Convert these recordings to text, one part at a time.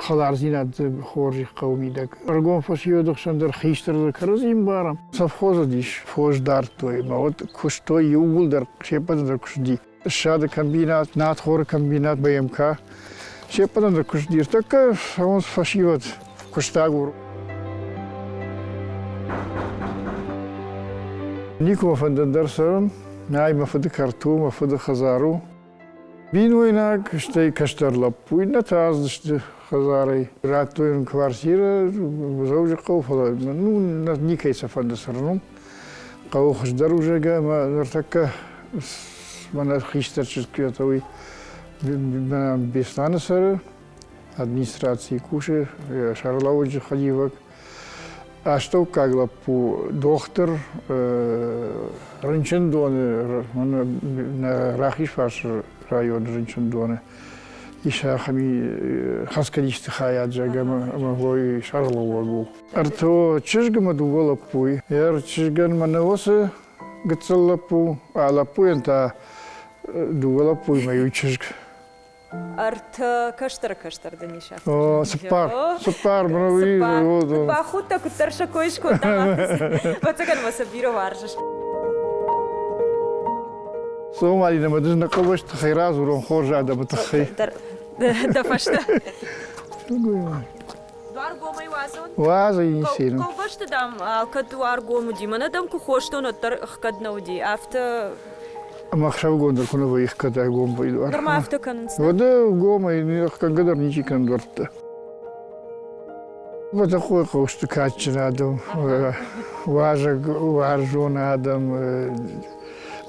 Хӕлардзинад хорз и хъӕуы мидӕг. Ӕрыгон фӕсивӕды хсӕн дӕр хистӕр дӕр кӕрӕдзи ӕмбарӕм. Совхоз уыдис, фос дардтой ӕмӕ уӕд куыстой иууылдӕр, се ппӕтӕн дӕр куыст уыди. Ссады комбинат, надхоры комбинат, БМК. Се ппӕтӕн дӕр куыст уыди. Ӕртӕккӕ цӕуынц фӕсивӕд куыстагур. Никуы мӕ фӕнды ӕндӕр цӕрын. Нӕй, мӕ фыды кӕрт у, мӕ фыды хӕдзар у. Бинойнаг, стӕй кӕстӕр лӕппу, иннӕтӕ аздысты хӕдзарӕй. Радтой йын квартирӕ Дзӕуджыхъӕуы, фӕлӕ ну, никӕй сӕ фӕнды цӕрын уым. Хъӕуы хуыздӕр у, зӕгъгӕ, ӕмӕ ныртӕккӕ мӕнӕ хистӕр чызг куы уый Беслӕны цӕры, администрацийы кусы, сӕргълӕууӕджы хӕдивӕг. Астӕуккаг лӕппу дохтыр рынчындоны, Рахизфарсы районы рынчындоны ис ахӕм хӕцгӕ хайад, зӕгъгӕ, ӕмӕ уый сӕргълӕууӕг у. Ӕртӕ чызг ӕмӕ дыууӕ лӕппуйы. Йӕ чызгӕн мӕнӕ уыцы гыццыл лӕппу, а лӕппуйӕн та дыууӕ лӕппуимӕ иу чызг. Ӕртӕ кӕстӕры кӕстӕр дын ис афтӕ. О, цыппар. Цыппар, мын уый. Бахудтӕ, куыддӕр сӕ кой скодта. Ӕвӕццӕгӕн мӕ сӕ бирӕ уарзыс. Сомалина мӕ дыз нӕ хъӕубӕсты тыххӕй радзурон хорз адӕмы тыххӕй. Дӕ фӕстӕ. Дуар гомӕй уадзон? Уадзы исин. Хъӕубӕсты, дам, алкӕд дуар гом уыди. Мӕнӕ дӕм куы хостон, уӕддӕр ӕхгӕд нӕ уыди. Афтӕ Ӕмӕ ӕхсӕвыгон дӕр куы нӕ вӕййы ӕхгӕд гом вӕййы дуар. Нырма афтӕ кӕнынц. Уӕдӕ гомӕй ӕхгӕнгӕ дӕр ничи кӕны дуӕрттӕ. Бӕтӕхъойы хъӕу сты кадджын адӕм, уазӕг уарзон адӕм,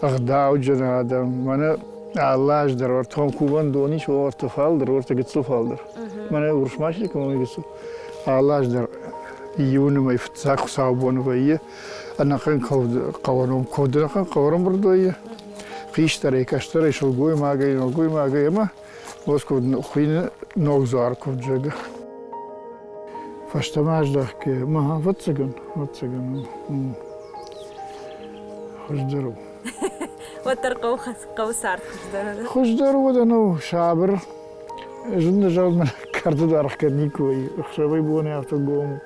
ӕгъдауджын адӕм. Мӕнӕ алы аз дӕр ӕртон кувӕндон ис, ӕртӕ фалдӕр, ӕртӕ гыццыл фалдӕр. Мӕнӕ урсмачи кӕмӕн гыццыл. Алы аз дӕр июны мӕй фыццаг хуыцаубоны вӕййы ӕнӕхъӕн хъӕуӕн куывд ӕнӕхъӕн хъӕу ӕрӕмбырд вӕййы. Хистӕрӕй, кӕстӕрӕй, сылгоймагӕй, нӕлгоймагӕй ӕмӕ Москвы хуыйны Ногдзуар куывд, зӕгъгӕ. Фӕстӕмӕ аздӕхгӕ, ма, ӕвӕццӕгӕн, ӕвӕццӕгӕн, хуыздӕр у. Уӕддӕр хъӕуы, хъӕуы цард хуыздӕр у. Хуыздӕр уӕдӕ нӕу, сабыр. Зын зӕгъын, кӕрты даргъ кӕд никуы вӕййы, ӕхсӕвӕй-бонӕй афтӕ гом у.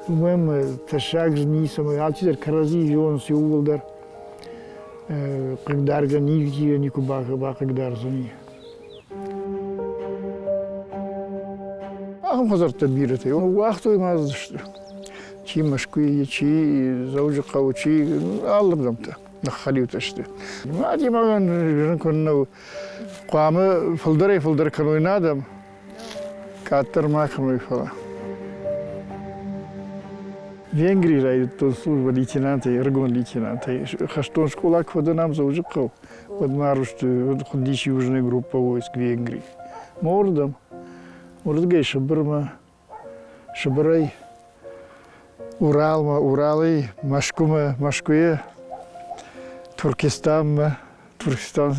Уымӕн тӕссаг дзы ницӕмӕй, алчидӕр кӕрӕдзи зонынц иууылдӕр. Хъыгдаргӕ нигъ никуы бахъыгдардзӕни. Ахӕм хӕдзӕрттӕ бирӕтӕ уагътой ма сты. Чи Мӕскуыйы, чи Дзӕуджыхъӕуы, чи алырдӕмтӕ ныххӕлиутӕ сты. Адӕймагӕн зын куыннӕ у. Хъуамӕ фылдӕрӕй-фылдӕр кӕной нӕ адӕм, къаддӕр ма кӕной, фӕлӕ. Венгрийы райдыдтон службӕ лейтенантӕй, ӕрыгон лейтенантӕй. Хӕстон скъола куы фӕдӕн ам Дзӕуджыхъӕу, уӕд ма арвысты, хуындис Южная группа войск Венгрии. Мӕ уырдӕм, уырдыгӕй Сыбырмӕ, Сыбырӕй Уралмӕ, Уралӕй Мӕскуымӕ, Мӕскуыйӕ Туркестанмӕ, Туркестан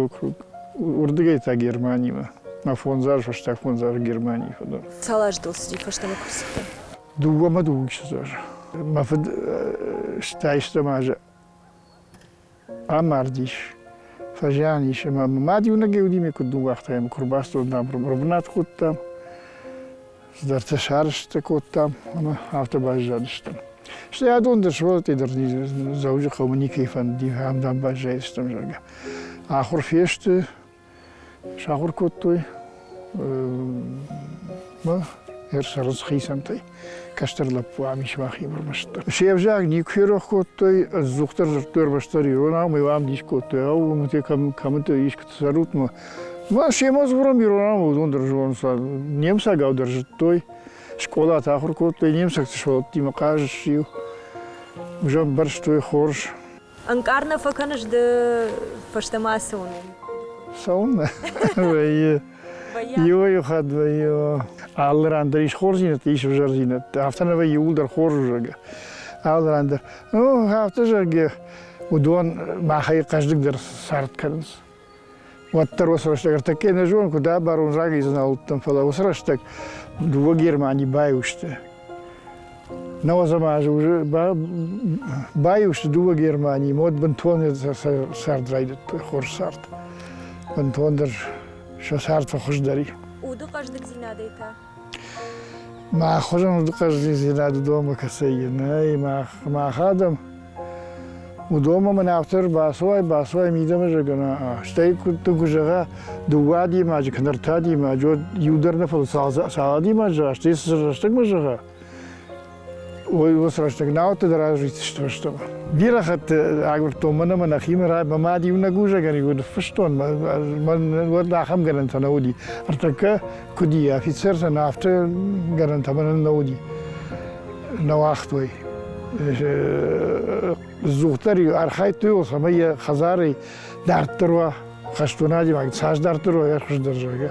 округ, уырдыгӕй та Германимӕ. Мӕ фондз азы фӕстаг фондз азы Германийы фӕдыл. Цал азы дыл цыди фӕстӕмӕ куы рцыдтӕ? Дыууӕ мӕ дыууиссӕдз азы. Мӕ фыд стайстӕм азы амардис, фӕзиан ис ӕмӕ мӕ мад иунӕгӕй уыди, ме куыд ныууагъта ӕмӕ куы ӕрбацыдтон, дам, ӕрбынат кодтам, цыдӕртӕ сарӕзтытӕ кодтам ӕмӕ афтӕ баззадыстӕм. Стӕй адон дӕр сывӕллӕттӕй дӕр Дзӕуджыхъӕумӕ никӕй фӕндыди, ам, дам, баззайдзыстӕм, зӕгъгӕ. Ахуыр фесты, сахуыр кодтой мӕ ӕрцӕрынц хицӕнтӕй. Кӕстӕр лӕппу ам ис махимӕ ӕрмӕстдӕр. Се взаг никуы ферох кодтой, ӕдзухдӕр дзырдтой ӕрмӕстдӕр иронау, ӕмӕ ам дис кодтой, ау, уымыты кӕмыты искуыты цӕрут ма. Ма семӕ дзурӕм иронау, уыдон дӕр зонынц. Немыцагау дӕр зыдтой, скъолаты ахуыр кодтой, немыцӕгты сывӕллӕттимӕ хъазыдысты-иу. Ӕмбӕрстой хорз. Ӕнкъард нӕ фӕкӕныс ды фӕстӕмӕ ацӕуын? Цӕуыннӕ вӕййы. Иуӕй-иу хатт вӕййы. Алы ран дӕр ис хорздзинӕдтӕ, ис ӕвзӕрдзинӕдтӕ. Афтӕ нӕ вӕййы иууылдӕр хорз у, зӕгъгӕ. Алы ран дӕр. Ну, афтӕ, зӕгъгӕ, уыдон махӕй хъӕздыгдӕр цард кӕнынц. Уӕддӕр уыцы рӕстӕг ӕртӕккӕ нӕ зонын, куыд абарон, рагӕй дзы нал уыдтӕн, фӕлӕ уыцы рӕстӕг дыууӕ Германи баиу сты. Нӕуӕдзӕм азы уже баиу сты дыууӕ Германийы, мод бынтон цард райдыдтой, хорз цард. Бынтондӕр сӕ цард фӕхуыздӕр и. Удыхъӕд хъӕздыгдзинадӕй та? Мӕ хуызӕн уыд хъӕздыгдзинад уыдонмӕ кӕцӕй нӕй, мах адӕм уыдонмӕ мын афтӕ ӕрбацӕуай, бацӕуай мидӕмӕ зӕгъын, стӕй куыд куы зӕгъа, дыууӕ адӕймаджы кӕнӕ ӕртӕ адӕймаджы, уӕд иу дӕр нӕ, фӕлӕ цал адӕймаджы зӕгъа, стӕй цы рӕстӕгмӕ зӕгъа, уый уыцы рӕстӕг науӕдты дӕр арвитдзысты фӕстӕмӕ. Бирӕ хатты агуырдтон мӕн ӕмӕ нӕхимӕ мӕ мад иунӕг узӕгӕн-иу ныффыстон, мӕн уӕд ахӕм гӕнӕнтӕ нӕ уыди. Ӕртӕккӕ куыд и, офицертӕн афтӕ гӕнӕнтӕ мӕнӕн нӕ уыди. Нӕ уагътой. Дзугъддӕр-иу архайдтой, цӕмӕй йӕ хӕдзарӕй дарддӕр уа, хӕстон адӕймаг цас дарддӕр уа, хуыздӕр, зӕгъгӕ.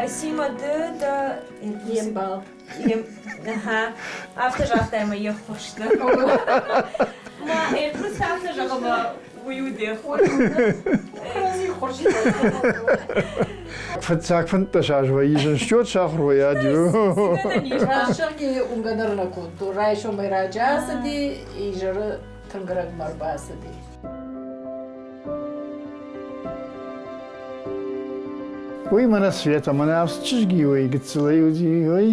Асима, ды дӕ Йе мбал. Афтӕ загътай ӕмӕ йе ххуырсты. Ма Эльбрус афтӕ зӕгъы ӕмӕ уый у де ххуырст. Фыццаг 15 аз вӕййы зын счет сахуыр вӕййы Рӕсугъди уынгӕ дӕр нӕ кодтой. Райсомӕй раджы ацыди, изӕры тынг рӕгмӕ ӕрбацыди. Уый мӕнӕ Света, мӕнӕ ацы чызги уый гыццылӕй уыди, уый.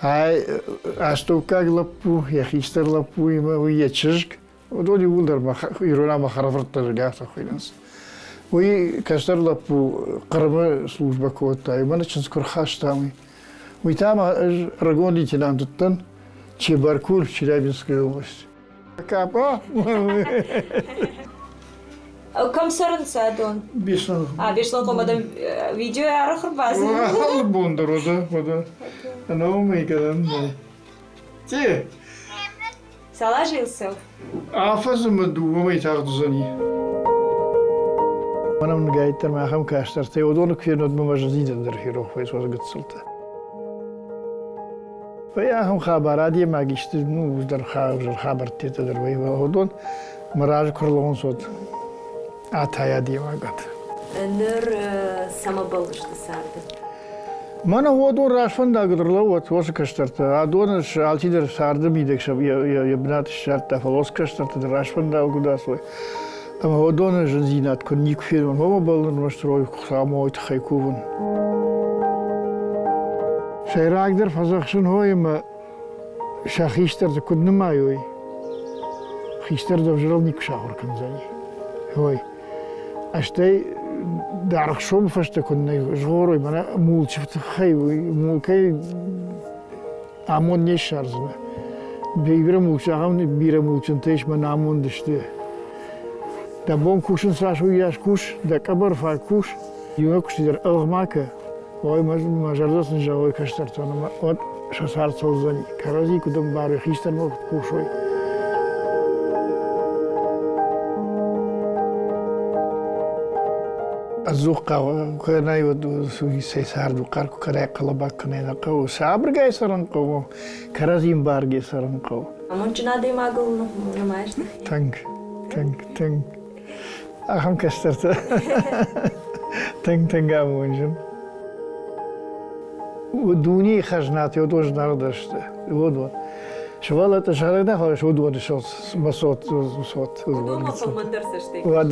Ай астӕуккаг лӕппу, йӕ хистӕр лӕппуимӕ, уый йӕ чызг. Уыдон иууылдӕр ирон ӕмӕ хӕрӕфырттӕ зӕгъгӕ афтӕ хуыйнынц. Уый кӕстӕр лӕппу Хъырымы службӕ кодта, мӕнӕ чындз куы рхаста, уый. Уый та ма ӕз рагон лейтенант уыдтӕн Чебаркуль, Челябинская область. Капа? Кӕм цӕрынц адон? Беслан. А, Беслан хъомадӕм видео арӕх ӕрбацыд. Алы бон дӕр уыд, уыд. Ӕнӕуымӕй кӕдӕм. Те. Цал азы йыл цӕуы? Афӕдзы мӕ дыууӕ мӕй тагъд уыдзӕни. Мӕнӕн нгӕйттӕр мӕ ахӕм кӕстӕртӕй уыдоны куы фенод, мӕ зӕрдидӕн дӕр ферох вӕййы уыцы гыццылтӕ. Вӕййы ахӕм хабар, адӕймаг исты, ну, дӕр хабӕрттӕ дӕр вӕййы, уыдон мӕ разы куы рлӕууынц, уӕд атай адӕймагад. Ныр цӕмӕ бӕллысты царды? Мӕнӕ уыдон разфӕндагыл ӕрлӕууӕд уыцы кӕстӕртӕ. Адоны алчидӕр царды мидӕг йӕ бынат ссардта, фӕлӕ уыцы кӕстӕртӕ дӕр разфӕндагыл куыд ацӕуой. Ӕмӕ уыдоны зындзинад куы никуы фенон, уымӕ бӕллын ӕрмӕст Хуыцаумӕ уый тыххӕй кувын. Сӕйрагдӕр фӕдзӕхсын хой ӕмӕ сӕ хистӕрты куыд нымайой, хистӕр дӕ ӕвзӕрыл никуы сахуыр кӕндзӕни. Ой, стӕй даргъ сомы фӕстӕ куы нӕ згъорой, мӕнӕ мулчы тыххӕй, мулкӕй амонд не ссардзынӕ. Бирӕ мулч, ахӕм бирӕ мулчынтӕ ис, мӕнӕ амонд сты. Дӕ бон кусын цас уыйас кус, дӕ къӕбӕр фаг кус, иунӕг куысты дӕр ӕлгъ ма кӕ. Ой, мӕ зӕрдӕ сын зӕгъой кӕстӕртӕн ӕмӕ уӕд сӕ цард цӕудзӕни. Кӕрӕдзи куыд ӕмбарой, хистӕрмӕ куыд хъусой. Ӕдзух кӕнӕй уыд цард хъӕр куы кӕнай, хъӕлӕба кӕнай нӕ хъӕуы. Сабыргай цӕрын хъӕуы, кӕрӕдзи ӕмбаргӕ цӕрын хъӕуы. Амондджын адӕймагыл нымайыс дӕхи? Тынг, тынг, тынг. Ахӕм кӕстӕртӕ тынг, тынг амонджын. Дунейы хӕзнатӕ уыдон зынаргъдӕр сты. Уыдон. Сывӕллӕттӕ сӕхӕдӕг нӕ фӕлӕ уыдоны мӕ цот, цот. Уыдонмӕ фӕлмӕндӕр цӕстӕй. Уӕд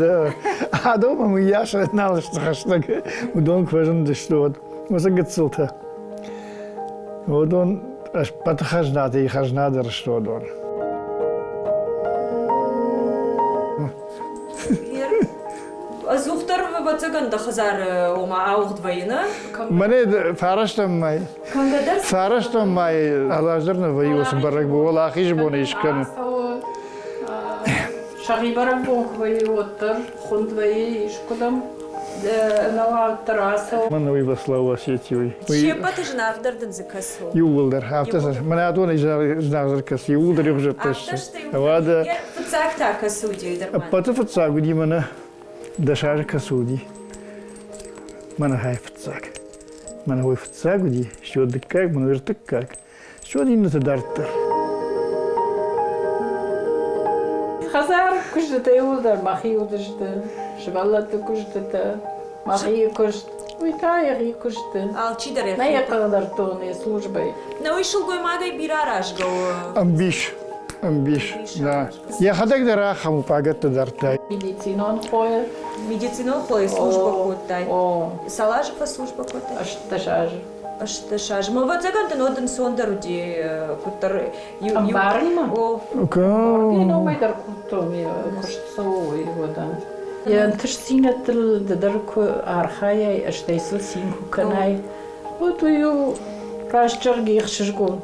адӕммӕ уыйас нал сты хӕстӕг. Уыдон куы фӕзындысты, уӕд уыцы гыццылтӕ. Уыдон ӕппӕты хӕзнатӕй хӕзнадӕр сты уыдон. Ӕдзухдӕр, ӕвӕццӕгӕн, дӕ хӕдзары ома ауыгъд вӕййы, нӕ? Мӕнӕ фарӕстӕм мӕй. Фарӕстӕм мӕй алаздӕр нӕ вӕййы уыцы бӕрӕгбон, уӕлахизы бон искӕны. Сӕхи бӕрӕгбон куы вӕййы, уӕддӕр хуынд вӕййы искуыдӕм. Ӕнӕуагддӕр ацӕуы. Мӕн уый Васлава Осетии уый. Се ппӕты зынаргъдӕр дын дзы кӕцы у? Иууылдӕр. Афтӕ мӕнӕ адонӕй зынаргъдӕр кӕцы, иууылдӕр иухуызӕттӕ сты. Уӕдӕ фыццаг та кӕцы уыди? Ӕппӕты фыццаг уыди мӕнӕ дӕс азы кӕцы уыди. Мӕнӕ хай фыццаг. Мӕнӕ уый фыццаг уыди, стӕй дыккаг, мӕнӕ ӕртыккаг, стӕй иннӕты дарддӕр. Хӕдзар куыстытӕ иууылдӕр мӕхи уыдысты, сывӕллӕтты куыстытӕ, мӕхи куыст, уый та йӕхи куысты. Алчидӕр йӕхи. Нӕ йӕ хъыгдардтон йӕ службӕйы. Нӕ уый сылгоймагӕй бирӕ аразгӕ у. Ӕмбис. Ӕмбис, да. Йӕхӕдӕг дӕр ахӕм у пъагӕтты дардта. Медицинон хойы. Медицинон хойы службӕ кодтай. О. Цал азы фӕслужбӕ кодтай? 18 азы. 18 азы. Ӕвӕццӕгӕн дын уӕд ӕнцондӕр уыди куыддӕр Ӕмбарынмӕ? О. Йӕ номӕй дӕр кодтон, йӕ куыст цӕуы, уый уӕдӕ. Йӕ ӕнтыстдзинӕдтыл ды дӕр куы архайай, стӕй сыл цин куы кӕнай, уӕд уый у раст зӕгъгӕ ӕхсызгон.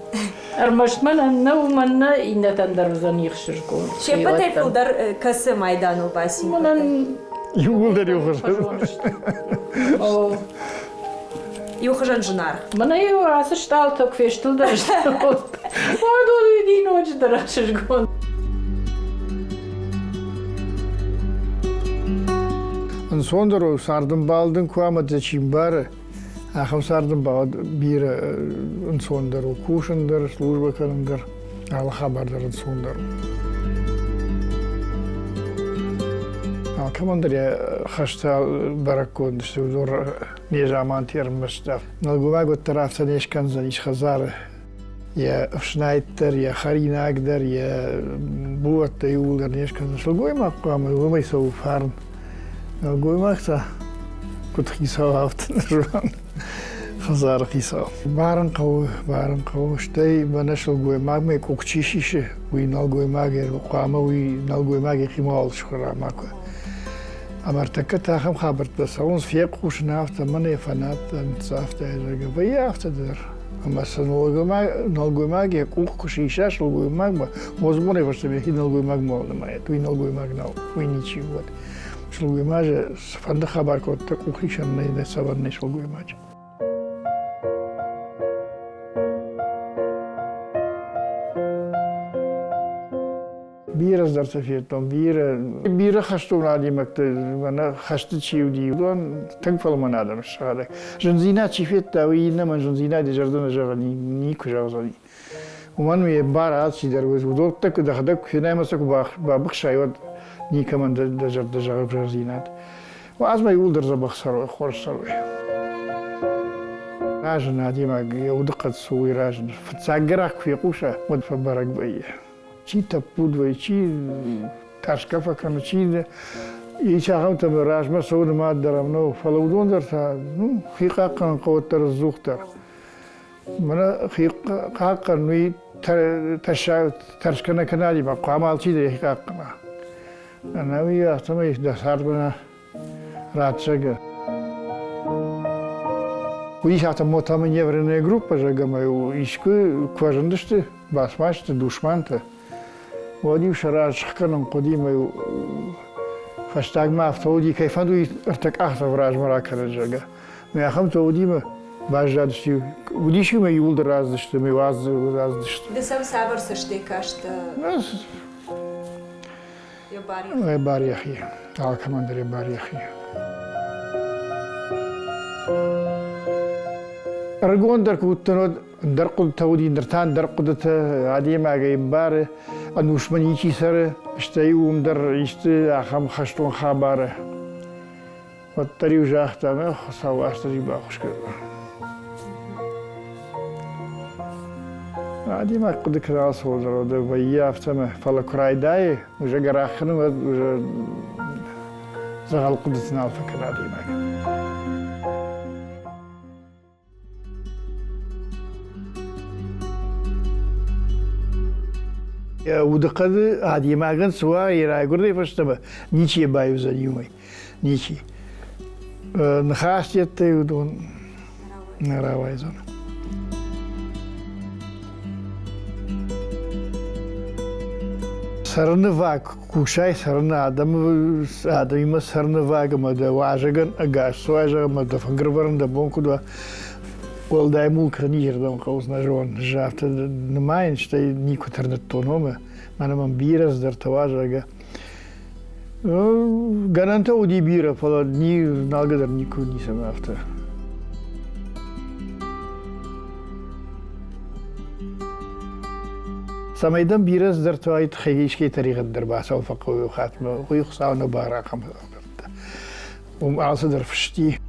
Ӕрмӕст мӕнӕн нӕ, уымӕн нӕ, иннӕтӕн дӕр уыдзӕн ӕхсызгон. Се ппӕтӕй фылдӕр кӕцы майданыл бацин Мӕнӕн Иууылдӕр иухуызон. Иухуызӕн зынаргъ. Мӕнӕ-иу ацы стъалытӕ куы фестылдӕр сты, уӕд уыди ноджыдӕр ӕхсызгон. Ӕнцондӕр у цардӕмбал дын куы ӕмӕ дӕ чи мбары, ахӕм цардӕмбал бирӕ ӕнцондӕр у кусын дӕр, службӕ кӕнын дӕр, алы хабар дӕр ӕнцондӕр у. Алкӕмӕн дӕр йӕ хӕстӕ бӕрӕггонд сты, уыдон незаманты ӕрмӕст нӕлгоймаг уӕддӕр афтӕ не скӕндзӕнис хӕдзары. Йӕ ӕфснайд дӕр, йӕ хӕринаг дӕр, йӕ буӕттӕ иууылдӕр не скӕндзӕн. Сылгоймаг хъуамӕ уымӕй цӕуы фарн. Нӕлгоймаг та куыд хицау, афтӕ ныззан хӕдзары хицау. Барын хъӕуы, барын хъӕуы, стӕй мӕнӕ сылгоймагмӕ къух чи сисы, уый нӕлгоймаг хъуамӕ уый нӕлгоймаг йӕхи мауал схура макуы. Ӕмӕ ӕртӕккӕ та ахӕм хабӕрттӕ цӕуынц, фехъусын афтӕ, мӕнӕ фӕнадта, ныццавта, зӕгъгӕ, вӕййы афтӕ дӕр. Ӕмӕ сӕ нӕлгоймаг йӕ къух куы сиса сылгоймагмӕ, мозгонӕй фӕстӕмӕ йӕхи нӕлгоймаг мауал нымайӕд, уый нӕлгоймаг нӕу, уый ничи уӕд. Сылгоймаджы цыфӕнды хабар кодта, къухисӕн нӕй, нӕ цӕвӕн нӕй сылгоймаджы. Бирӕ цыдӕртӕ федтон, бирӕ, бирӕ хӕстон адӕймӕгтӕ, мӕнӕ хӕсты чи уыди, уыдон тынг фӕлмӕн адӕм сӕхӕдӕг. Зындзинад чи федта, уый иннӕмӕн зындзинад йӕ зӕрдӕ нӕ зӕгъӕни, никуы зӕгъдзӕни. Уымӕн йе мбар алчидӕр уыд, уыдӕттӕ куы дӕхӕдӕг куы фенай ӕмӕ сӕ куы бабыхсай, уӕд никӕмӕн дӕ зӕрдӕ зӕгъы ӕвзӕрдзинад. Уадз мӕ иууылдӕр дзӕбӕх цӕрой, хорз цӕрой. Разыны адӕймаг йӕ удыхъӕд цы у, уый разыны. Фыццаг гӕрах куы фехъуса, уӕд фӕбӕрӕг вӕййы. Чи тӕппуд вӕййы, чи тӕрсгӕ фӕкӕны, чи ис ахӕмтӕ размӕ цӕуы нымад дӕр ӕм нӕу, фӕлӕ уыдон дӕр та ну, хи хъахъхъӕнын хъӕуы уӕддӕр ӕдзухдӕр. Мӕнӕ хи хъахъхъӕнын уый тӕссаг тӕрсгӕ нӕ кӕна, хъуамӕ алчидӕр йӕхи хъахъхъӕна. Ӕнӕуи афтӕмӕй дӕ цардмӕ ратзӕгӕ. Уыдис афтӕ мотоманевренная группа, зӕгъгӕ, ӕмӕ искуы куы фӕзындысты басмачты, душмантӕ, уӕд-иу сӕ раз сыхгӕнын хъуыди ӕмӕ-иу фӕстагмӕ афтӕ уыди, кӕй фӕнды, уый ӕртӕ къахдзӕф размӕ ракӕнӕд, зӕгъгӕ. Мӕ ахӕмтӕ уыди мӕ баззадысты. Уыдис-иу мӕ иууылдӕр раздысты, мӕ уадздысты. Ды сӕм цавӕр цӕстӕй кастӕ? Йӕ бар йӕхи. Алкӕмӕн дӕр йӕ бар йӕхи. Ӕрыгондӕр куы уыдтӕн, уӕд ӕндӕр хъуыдытӕ уыди, ныр та ӕндӕр хъуыдытӕ, адӕймагӕй ӕмбары, ӕнусмӕ ничи цӕры, стӕй уым дӕр исты ахӕм хӕстон хабары. Уӕддӕр-иу загъта, мӕ Хуыцау Уастырджи баххуыс кӕна. Адӕймаг хъуыды кӕны алцӕуыл дӕр вӕййы афтӕмӕ, фӕлӕ куы райдайы уже гӕрах кӕнын, уӕд уже дзӕгъӕл хъуыдыты нал фӕкӕны адӕймаг. Удыхъӕды адӕймагӕн цы уа, йӕ райгуырдӕй фӕстӕмӕ ничи йӕ баивдзӕни уымӕй. Ничи. Ныхас йедтӕй уыдон нӕ рауайдзӕн. Цӕрыны ваг, кусай цӕрыны адӕмы адӕмимӕ цӕрыны ваг ӕмӕ дӕ уазӕгӕн ӕгас цуай зӕгъ ӕмӕ дӕ фынгӕвӕрын дӕ бон куыд уа, уӕлдай мулк низӕрдӕм хъӕуы нӕ зон. Афтӕ нымайын, стӕй никуы тырныдтон уымӕ. Мӕнӕ мӕм бирӕ цыдӕртӕ уа, зӕгъгӕ. Гӕнӕнтӕ уыди бирӕ, фӕлӕ ни налгӕ дӕр никуы ницӕмӕ афтӕ. Цӕмӕй дӕм бирӕ цыдӕртӕ уаид, тыххӕй искӕй тӕригъӕд дӕр бацӕуын фӕхъӕуы иу хатмӕ, уый Хуыцау нӕ бар ахӕм ӕгъдӕуттӕ. Уым алцыдӕр фысти.